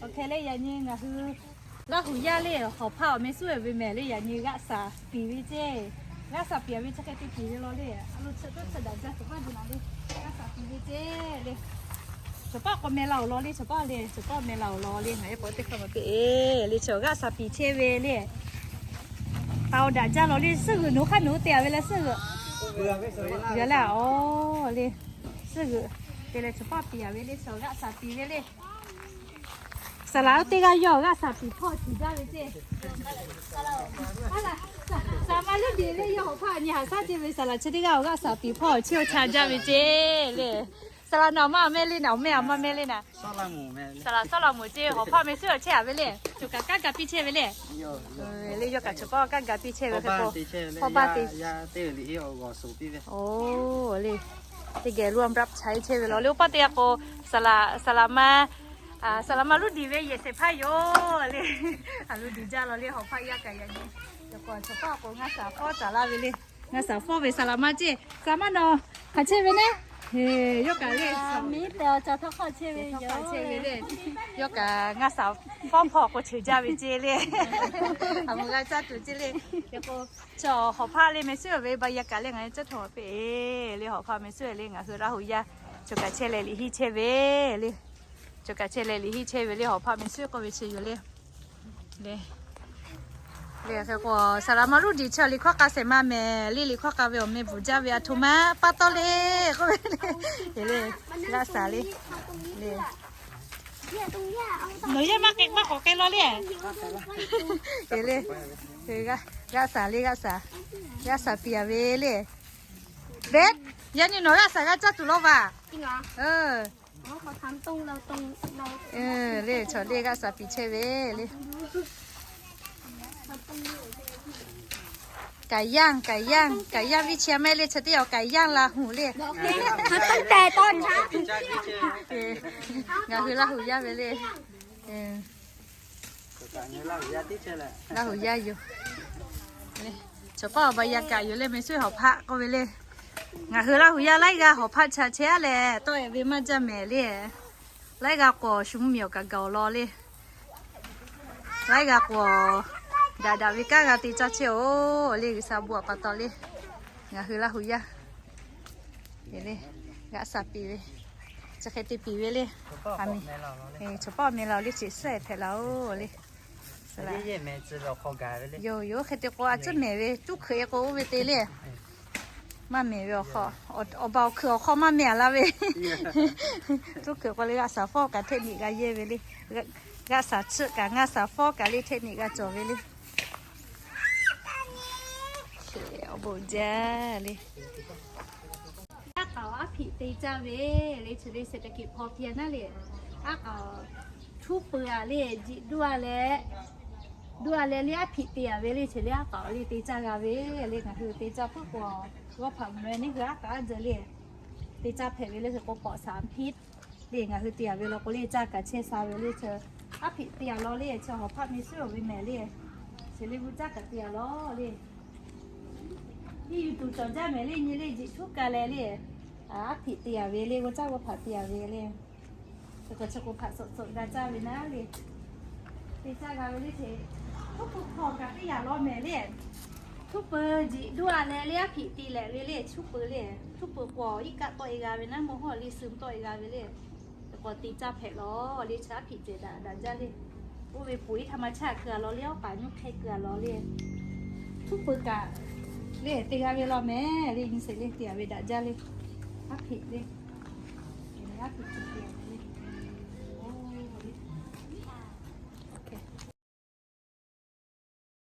Awˬ hk'e le, yaꞈ nyi ngaˬ hui Laˇ huˍ yaˇ le, hawˍ hpaˇ awˬ meh suhˉ ve mehˍ le, yaꞈ nyi g'aˆ saˍ piˍ ve ceˇ. G'aˆ saˍ piˍ ve chi hk'e te piˍ ve law le, a lo chi teˇ chi daꞈ jaˇ, teˇ hpaˇ ji la le, g'aˆ saˍ piˍ ve ceˇ le. Chaw paˆ k'awꞈ meh la awˬ lawn le, chaw paˆ le, chaw paˆ meh la awˬ lawn le, ngaˬ yaˇ k'awꞈ teˇ hk'aˇ ma piˇ e le, chaw g'aˆ saˍ piˍ chehˇ ve le. Taˍ awˬ daꞈ jaˇ law le, suhˉ g'uiˬ nawˬ hk'aˇ nawˬ te a ve le, suhˉ g'uiˬ. Yaˇ le a, o le, suhˉ g'uiˬ te leh chaw paˆ piˍ a ve le, chaw g'aˆ saˍ piˍ ve le. Saˍ laꞈ teˇ g'aˇ yawˇ g'aˆ saˍ piˍ hpawˇ tiˍ jaˇ ve ceˇ. Saˍ laꞈ maˇ luˇ deˍ le, yawˇ hawˍ hpaˇ nyi haˍ shaˉ ceˇ ve, saˍ laꞈ chi teˇ g'aˇ awˬ g'aˆ saˍ piˍ hpawˇ awˬ chiˇ awˬ cha jaˇ ve ceˇ le. Saˍ laꞈ naˬ awˬ ma awˬ meh le naˬ, awˬ meh awˬ ma meh le naˬ. Saˍ laꞈ Sawˉlaꞈ moˍ ceˇ, hawˍ hpaˇ meh suhˉ awˬ chehˇ a ve le. Chaw kaꞈ kaˇ ga piˇ chehˇ ve le. Le yawˇ kaꞈ chaw paˆ kaˇ ga piˇ chehˇ ve hk'e k'o, hawˇ baˆ te. O le, teˇ geh luˇ a brap chaiˇ chehˇ ve law le. Oˇ paˆ teˇ g'aˇ k'o, saˍ laꞈ, saˍ laꞈ ma, saˍ laꞈ ma luˇ deˍ ve yehˬ shehˍ hpaˇ yoˬ le. A luˇ deˍ jaˇ law le, hawˍ hpaˇ yaˇ kaꞈ yaꞈ nyi. Chaw paˆ k'o ngaˇ shaˍ fawˉ taˍ laˇ ve le. Ngaˇ shaˍ fawˉ ve saˍ laꞈ ma ceˇ, saˍ laꞈ ma nawˬ hk'aˬ chehˇ ve ne. Yawˇ kaꞈ le, miˉ tehˬ awˬ ca htawˇ hk'aˆ chehˇ ve, chehˇ ve le. Yawˇ kaꞈ ngaˇ shaˍ fawˉ hpawˇ k'o cheuˬ jaˇ ve ceˇ le. A moˍ g'a caˇ tuˬ ceˇ le. K'o, chaw hawˍ hpaˇ le meh suhˉ ve ba yaˇ kaꞈ le ngaˬ caˇ htawˇ peꞈ e le, hawˍ hpaˇ meh suhˉ le ngaˬ hui Laˇ huˍ yaˇ chaw kaꞈ chehˇ leh liꞈ hiˆ chehˇ ve le. Chaw kaꞈ chehˇ leh liꞈ hiˆ chehˇ ve le, hawˍ hpaˇ meh suhˉ k'oˆ ve chi yoˬ le. Le, le hk'e k'o, saˍ laꞈ ma luˇ deˍ chi liꞈ hkawˇ k'a shehˍ ma mehˍ le, liꞈ hkawˇ k'a ve awˬ meh bvuhˬ jaˇ ve a htoꞈ ma pa taw le k'oˆ ve le. G'aˆ saˍ le, le, nawˬ yaˇ maˇ k'ai maˇ k'awꞈ k'ai law le. Le, g'aˆ saˍ le, g'aˆ saˍ, g'aˆ saˍ piˍ a ve le. Beˆ, yaꞈ nyi nawˬ g'aˆ saˍ g'a caˇ tuˬ law vaˬ. Le chaw le g'aˆ saˍ piˍ chehˇ ve le. Kaiˍ yaˇ, kaiˍ yaˇ, kaiˍ yaˇ viˇ chi a mehˆ le, chi teˇ awˬ kaiˍ yaˇ la huˍ le. Ngaˬ hui Laˇ huˍ yaˇ ve le. Laˇ huˍ yaˇ yoˬ. Chaw paˆ awˬ ba yaˇ kaꞈ yoˬ le, meh suhˉ hawˍ hpaˆ k'oˆ ve le. Ngaˬ hui Laˇ huˍ yaˇ laiˉ g'aˇ hawˍ hpaˆ cha chehˇ a leh tawˆ e ve maˇ jaˇ mehˍ le. Laiˉ g'aˇ k'awꞈ shu mvuhˇ miˬ awˬ kaꞈ gaˬ awˬ lawn le. Laiˉ g'aˇ k'awꞈ daꞈ daꞈ ve kanˉ g'a te caˇ chehˇ oˬ le, G'uiˬsha bon awˬ pa taw le. Ngaˬ hui Laˇ huˍ yaˇ le, g'aˆ saˍ piˍ ve, chi hk'e te piˍ ve le. Chaw paˆ awˬ meh la le, chi suhˉ hpehꞈ la oˬ le. Yoˬ yoˬ, hk'e te k'o a tcuhˉ mehˍ ve, tuˉ hkeuꞈ e k'o oˇ ve te le. Maˇ mehˍ ve awˬ hk'aw, awˬ ba awˬ hkui awˬ hk'aw maˇ mehˍ a laˇ ve. Tuˉ hkeuꞈ k'o le g'aˆ saˍ fawˉ kaꞈ hteˆ niꞈ g'a yehˇ ve le. G'aˆ saˍ tsuhˆ kaꞈ ngaˇ saˍ fawˉ kaꞈ le hteˆ niꞈ g'a cawˬ ve le. Awˬ bon jaˇ le. Aˉ k'aoˍ aˉ hpiꞈ te caˇ ve le, chi le เศรษฐกิจพอเพียง naˉ le. Aˉ k'aoˍ htuˉ peuˬ a le, jiꞈ duˇ a leh, duˇ a leh le aˉ hpiꞈ te a ve le, chi le aˉ k'aoˍ le te caˇ g'a ve le. Ngaˬ hui te caˇ puiˉ k'o, g'awˇ hpaꞈ mvuhˬ ve neˇ hui aˉ k'aoˍ aˉ jeh le te caˇ hpehꞈ ve le. Hk'e k'o k'awꞈ shaˍ hpiˇ le, ngaˬ hui te a ve law k'o le caˇ kaꞈ chehˇ sha ve le. Chi aˉ hpiꞈ te a law le, chi hawˍ hpaˆ meh suhˉ awˬ ve mehˍ le. Chi le g'uˇ caˇ kaꞈ te a law le. Iˉ yuˬ tuˬ cawˬ jaˇ mehˍ le, nyi le jiꞈ htuˉ ka leh le, aˉ hpiꞈ te a ve le, g'awˇ caˇ g'awˇ hpaꞈ te a ve le. Chi k'o chi k'o hpaꞈ sawꞈ sawꞈ g'a caˇ ve naˉ le. Te caˇ g'a ve le, chi htuˉ peuˬ hk'aw kaꞈ teˇ yaꞈ law mehˍ le. Htuˉ peuˬ jiꞈ duˇ a leh le aˉ hpiꞈ te leh ve le, htuˉ peuˬ le. Htuˉ peuˬ k'awꞈ iˉ kaˆ tawˆ e g'a ve naˉ, mawˇ hawˇ le suh tawˆ e g'a ve le. K'awꞈ te caˇ hpehꞈ law le, chi aˉ hpiꞈ cehˬ daꞈ daꞈ jaˇ le. Oˇ ve poˬ iˉ htaˇ ma chaˇ keu a law le, awˉ k'aꞈ nyiˇ hk'e keu a law le. Htuˉ peuˬ kaꞈ le te g'a ve law mehˍ le, nyi sheˍ le te a ve daꞈ jaˇ le. Aˉ hpiꞈ le, aˉ hpiꞈ cehˬ te a ve.